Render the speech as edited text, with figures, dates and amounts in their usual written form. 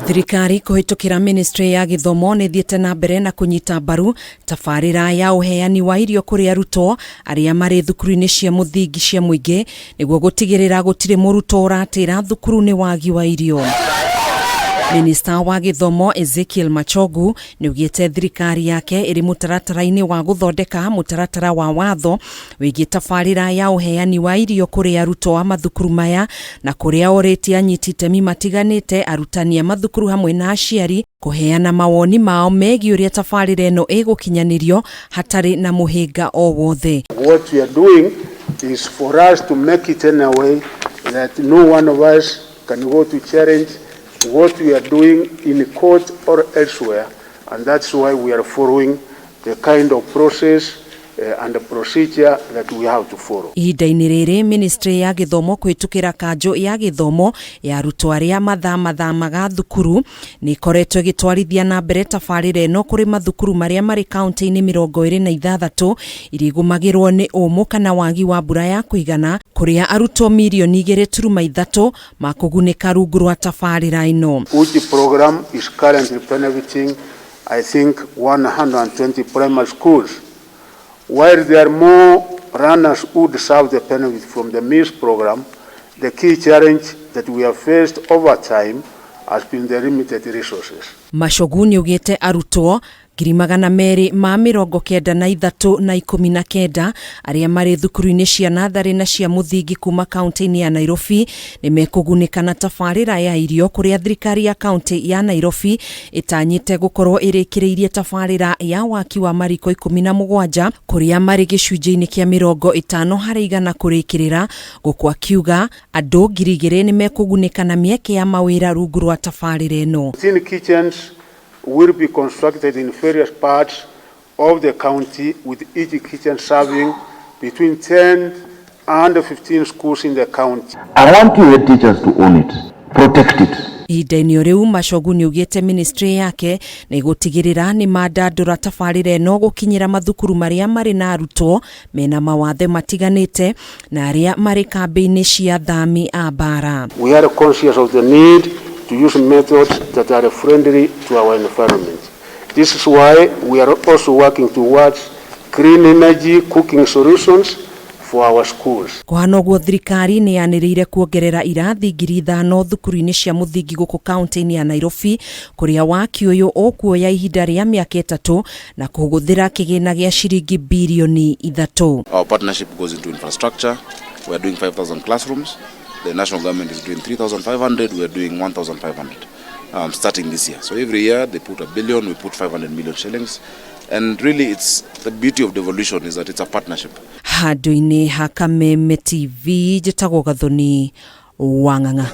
Thirikari kũhĩtũkĩra ministry ya gĩthomo nĩ ĩthiĩte na mbere na kũnyita mbaru tabarĩra ya ũheani wa irio kũrĩ arutwo arĩa marĩ thukuru-inĩ cia mũthingi cia mũingĩ nĩguo gũtigĩrĩra gũtirĩ mũrutwo ũratĩra thukuru nĩ wagi wa irio. Minista wa gĩthomo Ezekiel Machogu nĩ augĩte thirikari yake ĩrĩ mũtaratara-inĩ wa gũthondeka mũtaratara wa watho wĩgiĩ tabarĩra ya ũheani wa irio kũrĩ arutwo a mathukuru maya na kũrĩa orĩtie anyiti itemi matiganĩte, arutani a mathukuru hamwe na aciari, kũheana mawoni mao megiĩ ũrĩa tabarĩra ĩno ĩgũkinyanĩrio hatarĩ na mũhĩnga o wothe. What we are doing is for us to make it in a way that no one of us can go to challenge what we are doing in court or elsewhere, and that's why we are following the kind of process and the procedure that we have to follow. Ihinda-inĩ rĩrĩ, ministry ya gĩthomo kũhĩtũkĩra kanjũ ya gĩthomo ya arutwo arĩa mathamathamaga thukuru nĩ ĩkoretwo ĩgĩtwarithia na mbere tabarĩra ĩno kũrĩ mathukuru marĩa marĩ kaunti-inĩ 26 iria igũmagĩrwo nĩ ũmũ kana wagi wa mbura ya kũigana, kũrĩa arutwo mirioni 2.3 makũgunĩka rungu rwa tabarĩra ĩno. Which program is currently benefiting, I think, 120 primary schools. While there are more learners who deserve the benefit from the meals program, the key challenge that we have faced over time has been the limited resources. Machogu nĩ augĩte arutwo 293,019 arĩa marĩ thukuru-inĩ cia natharĩ na cia mũthingi kuma kaunti-inĩ ya Nairobi nĩ mekũgunĩka na tabarĩra ya irio, kũrĩa thirikari ya kaunti ya Nairobi ĩtanyĩte gũkorwo ĩrĩkĩrĩirie tabarĩra ya waki wa mariko 17, kũrĩa marĩ gĩcunjĩ-inĩ kĩa 50% kũrĩkĩrĩra, gũkũ akiuga andũ 2000 nĩ mekũgunĩka na mĩeke ya mawĩra rungu rwa tabarĩra ĩno. 15 kitchens will be constructed in various parts of the county, with each kitchen serving between 10 and 15 schools in the county. I want you head teachers to own it, protect it. Ihinda-inĩ o rĩu, Machogu nĩ augĩte ministry yake nĩ ĩgũtigĩrĩra nĩ mandandũra tabarĩra ĩno gũkinyĩra mathukuru marĩa marĩ na arutwo mena mawathe matiganĩte na arĩa marĩ kambĩ-inĩ cia thami a mbara. We are conscious of the need to use methods that are friendly to our environment. This is why we are also working towards green energy cooking solutions for our schools. Kũhana ũguo, thirikari nĩ yanĩrĩire kuongerera irathi 5000 thukuru-inĩ cia mũthingi gũkũ kaunti-inĩ ya Nairobi, kũrĩa waki ũyũ ũkuoya ihinda rĩa mĩaka 3 na kũhũthĩra kĩgĩna gĩa ciringi birioni 3. Our partnership goes into infrastructure. We are doing 5,000 classrooms. The national government is doing 3,500. We are doing 1,500 starting this year. So every year they put a billion, we put 500 million shillings. And really, it's the beauty of devolution is that it's a partnership. Handũ-inĩ ha Kameme TV, njĩtagwo Gathoni Wang'ang'a.